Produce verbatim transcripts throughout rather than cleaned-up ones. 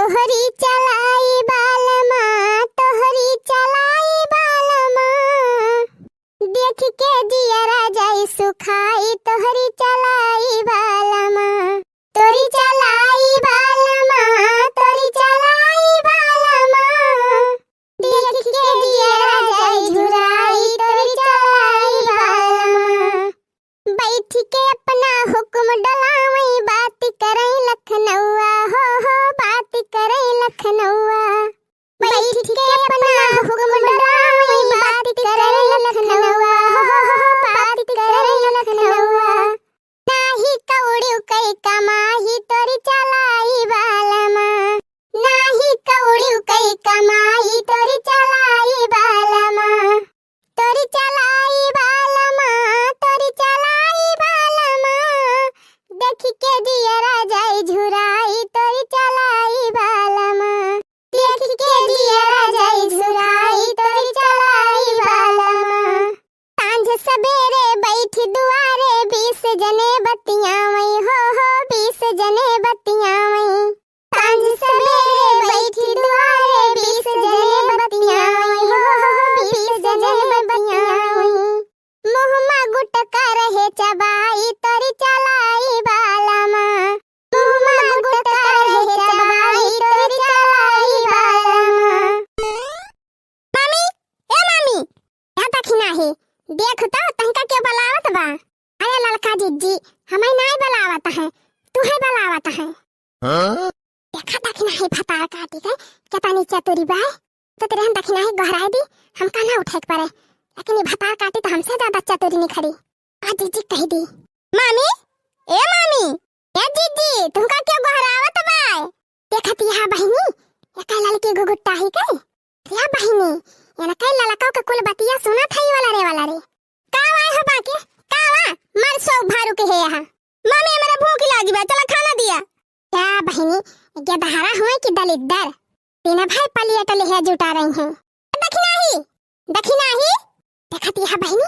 तोहरी चलाई बालमा, तोहरी चलाई बालमा, देख के जियरा जाई सुखाई, तोहरी चलाई बालमा। तोरी चलाई बालमा, तोरी चलाई बालमा, देख के जियरा जाई झुराई, तोरी चलाई बालमा। बैठ के अपना हुक्म डोलावई, बात करई लखनऊआ, हो, हो, बात करई लखनऊआ। बैठ के अपना हुक्म डोलावई, बात करई लखनऊआ, हो, हो, हो, बात करई लखनऊआ। नाही कौड़ियो कई कमाई तोरी चलाई बालमा, नाही कौड़ियो कई कमाई तोरी चलाई बालमा, तोरी चलाई बालमा, तोरी चलाई बालमा, देख के जियरा जाई झुराई तोरी चलाई बालमा, देख के जियरा जाई झुराई तोरी चलाई बालमा। सांझ सबेरे बैठी दुआरे, बीस जने बतियावई, हो, हो, बीस जने बतियावई। सांझ सबेरे बैठी दुआरे, बीस जने बतियावई, हो, हो, बीस जने बतियावई। मुँह मा गुटका रहे चबाई, तोरी चलाई बालमा। मुँह मा गुटका रहे चबाई, तोरी चलाई बालमा। मामी, ए मामी, या दखिनाही, देख तो, तहिका के बलावत बा। अरे ललका जिज्जी, हमई नाई बलावत है, तुहई बलावत है। हाँ? देखा दखिनाही भतार काटी के, केतनी चतुरी बाय। तो तेरे हम दखिनाही गोहराई दी, हमका ना उठे के पड़े। लेकिन ई भतार काटी तो हमसे ज्यादा चतुरी निखरी। आ जिज्जी कहि दी, मामी, ए मामी, ए जिज्जी, तुहका के गोहरावत बाय? देखत यहा बहिनी, एका ललकी घुघुट्टा ही के। या बहिनी, एनके ललकौ के कुल बतिया सुनत है वाला रे, वाला रे। का वाय हो बाके? का वा? मर सो भारू के है यहाँ। मामी, हमरा भूख लागी बा, चला खाना दिया। या बहिनी, गेदहरा हुए कि दलिद्दर? तीन भाई पलियट लेहे जुटा रही हैं। दखिनाही, दखिनाही। देखत यह बहिनी,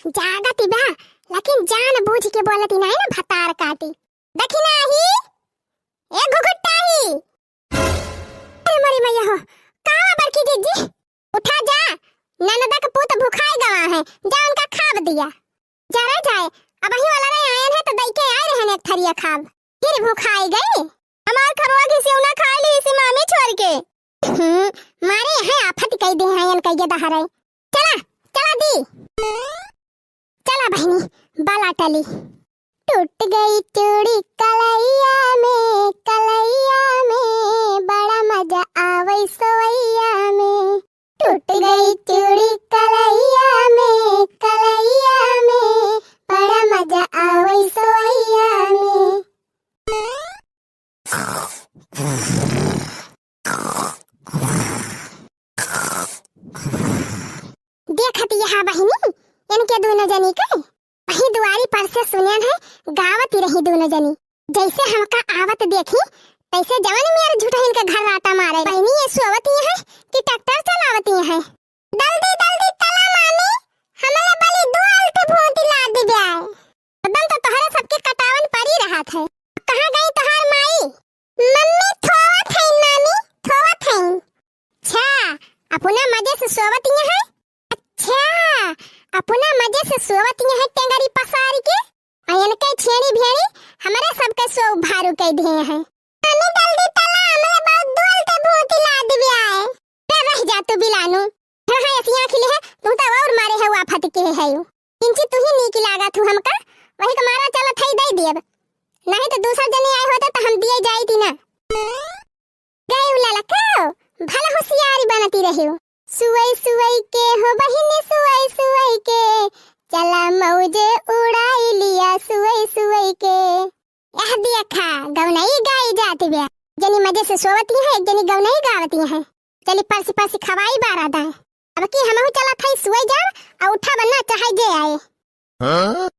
जागत बा, लेकिन जान बूझ के बोलत नाई ना भतार काटी। दखिनाही, ए घुघुट्टाही। अरे मोरी मैया हो, का बा बड़की जिज्जी? उठा जा, ननदा के पूत भुखाए गवा है, जा उनका खाब दिया। जा रे जाए, अबही वाला रे आयन है तो दई के आए रहन एक थरिया खाब, फिर भुखाए गई। हमार खरवा घिसियौना खा ली इसी मामी छोड़ के। हम्म, मारे यहाँ आफत कई दे हैं इनका ये दहरे। चला, चला दी। चला बहिनी, बाला टली। टूट गई चूड़ी कलैया में, कलैया में, बड़ा मजा आवै सवैया में। टूट गई चूड़ी कलैया में, कलैया में, बड़ा मजा आवै सवैया में। देखत यहा बहिनी, इनके दोनों जनी के वही दुआरी पर से सुनेन है, गावत ही रही दोनों जनी। जैसे हमका आवत देखी, तैसे जवन मेर झुटहिन के घर राटा मारे। बहिनी ये सोवत ही है कि ट्रैक्टर चलावत ही है? दल्दी, दल्दी तला मामी, हमले बली दो अल्ट भूत ला दी ब्याय। एकदम तो तोहरे सबके कटावन परी रहत है। कहाँ गई तोहार माई? मम्मी थोवत है मामी, थोवत है। अच्छा, अपना मजे से सोवत यहाँ है? अच्छा, अपना मजे से सोवत यहाँ है टेंगरी पसार के? आ इनके छेड़ी भेड़ी हमरे सबके सो भारू कह दिए हैं। मामी जल्दी तला, हमरे बहुत दूर से भूत ला दिव्या है। रे रह जा तू बिलानू। हाँ, हाँ, ऐसी आँख ले है, तू तो और मारे है वाफत के है। किंची तू ही नीक लागत हूँ हमका, वही के मारा चलत है दे देब। नहीं तो दूसर जने आए होते तो हम दिए जाई थी ना। गए उला लखो, भला होशियारी बनती रहे हो। सुवई सुवई के हो बहिनी सुवई सुवई के, चला मौजे उड़ाई लिया सुवई सुवई के। यह देखा, गौनई गाई जात बे। जनी मजे से सोवती है, एक जनी गौनई गावती है। चली परसी परसी खवाई बारा दाए। अब की हमहू चला थाई सुवई जाब, आ उठा बन्ना चाहे जे आए। हाँ?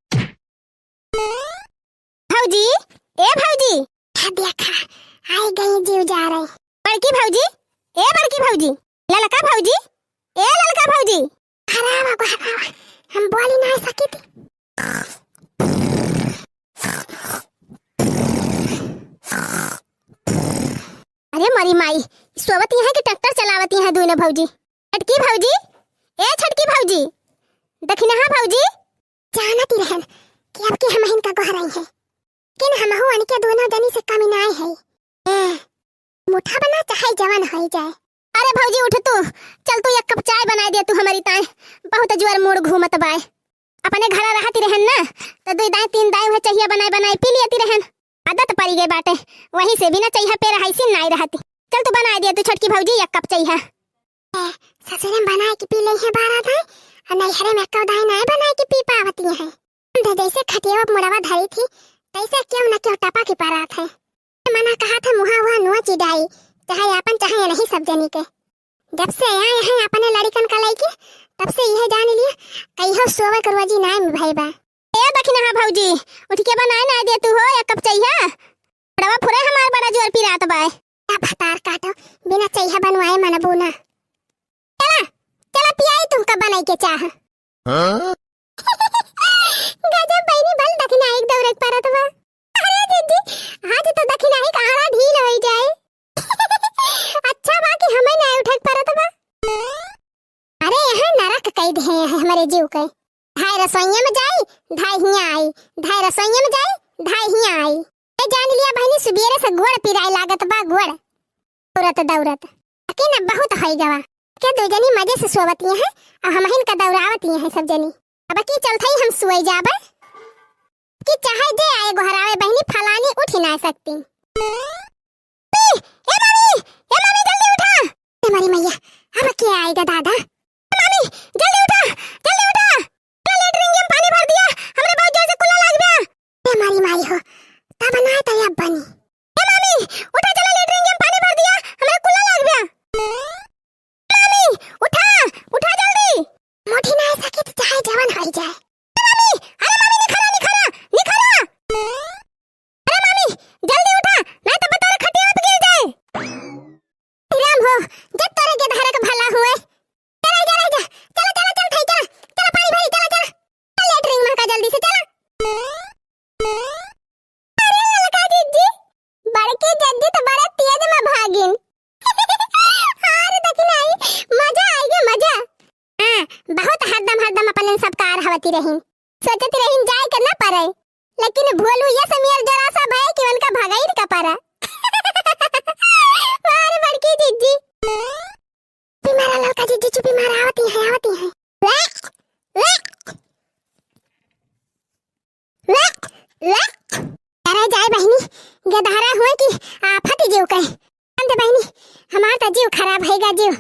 भौजी, ए भौजी। हाँ देखा, आई गई जीव जा रही। बड़की भौजी, ए बड़की भौजी, ललका भौजी, ए ललका भौजी। हरावा को हरावा, हम बोली ना सकी थी। अरे मोरी माई, सोवत यहाँ कि ट्रैक्टर चलावत यहाँ दुइनो भौजी। छोटकी भौजी, ए छोटकी भौजी, दखिनहा भौजी। जानत ही रहन कि अब के हमहिन का गोहराई है, लेकिन हमहू अनके दुइनो जनी से कमी नाय है। ए, मुठा बना चाहे जवन होई जाए। अरे भौजी उठ तू, चल तू एक कप चाय बनाए दे तू हमरी ताए, बहुत जोर मूड़ घूमत बाय। अपने घरा रहती रहन ना, तो दुई दाई तीन दाई वह चहिया बनाए बनाए पी लियती रहन। आदत पड़ी गई बाटे, वही से बिना चहिया पे रहाई सी नाई रहती। चल तू बनाए दे तू छोटकी भौजी एक कप चहिया। ए, ससुरे में बनाए के पी ले है बारह दाई, और नैहरे में एक्को दाई नाई बनाए के पी पावती है। हम तो जैसे खटिया मुड़वा धरी थी, तैसे क्यों न क्यों टपा के पारात है। मना कहा था मुहा हुआ नुआ चिडाई, चाहे आपन चाहे नहीं सब जनी के। जब से आए हैं अपने लड़िकन का लइके, तब से यह जान लिया, कहियो सोवे के रोजी नाय में भई बा। ए दखिनहा भौजी, उठ के बनाए ना दे तू हो, एक कप चहिया। बड़वा फुरे हमार बड़ा जोर पिरात बाय। का भतार काटो, बिना चहिया बनवाए मनबू ना। चला, चला पियाई तुमका बनाई के चाह। हाँ? गजब बहिनी भल दखिनाही के दौरे के परत बा। अरे दीदी, आज तो दखिनाही का आड़ा ढील होई जाए। अच्छा बा कि हमें ना उठे के परत बा। अरे यहाँ नरक कई दे हैं हमारे जीव के। धाय रसोइया में जाई, धाय हिया आई, धाय रसोइया में जाई, धाय हिया आई। ए जान लिया बहिनी, सुबेरे से गोड़ पिराए लागत बा, गोड़। दौड़त दौड़त। लेकिन अब बहुत होई गवा। के दो जनी मजे से सोवती हैं, और हमहिन का दौड़ावती हैं सब जनी। अब की चलत ही हम सोए जाबे। कि चाहे जे आए गोहरावे बहिनी, फलानी उठ ही ना सकती। ए, ए मामी, ए मामी, जल्दी उठा। ए मारी मैया, अब के आएगा दादा? ए मामी, जल्दी उठा, जल्दी उठा। चला लेटरिन में पानी भर दिया, हमरे बहुत जोर से कुल्ला लाग गया। ए मारी माई हो, तब ना तो अब बनी। ए मामी, उठा, चला लेटरिन में पानी भर दिया, हमरे कुल्ला लाग गया। मामी, उठा, उठा जल्दी। मोटी ना सके तो चाहे जवन होई जाए। ए मामी, अरे मामी, निखरा, निखरा, निखरा। अरे मामी, जल्दी उठा, नहीं तो बतौर खटिया पे गिर जाए। राम हो, जब तोरे के धारा का भला हुए। चला, चला, चला, चला, चला, चला, चला, चला, पानी भरी, चला, चला। चल, लेटरिन में का जल्दी से, चला। अरे ललका जिज्जी, बड़की जिज्जी तो बड़े तेज में भागिन। अरे दखिनहा, मजा आइगे, मजा। हाँ, बहुत हरदम, हरदम अपन सब कार हवती रही। सोचती रही जाए के ना पड़े, लेकिन भोलू ये समियर जरा सा भय कि उनका भगाई का पड़ा। अरे बड़की जिज्जी। चुप्पी मारा ललका जिज्जी, चुप्पी मारा, आवती है, आवती है। अरे जाए बहिनी, गदहरा हुए कि आफत जीव के। अंत बहिनी, हमार तो जीव खराब हैगा जीव।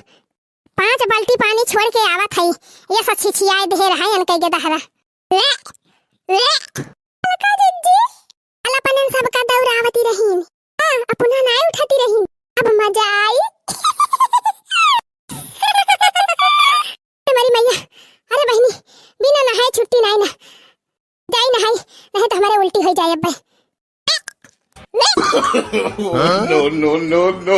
पाँच बाल्टी पानी छोड़ के आवत है, ये सब छिछियाए ढेर है इनके गदहरा। ललका जिज्जी, अलपनन सबका दौड़ावती रहीन। हाँ, अपना नाय उठाती रहीन। अब मजा आई। हमारी मैया, अरे बहिनी, बिना नहाए छुट्टी नाय ना। जाई नहाई, नहीं तो हमारे उल्टी हो जाए अब। No, no, no, no।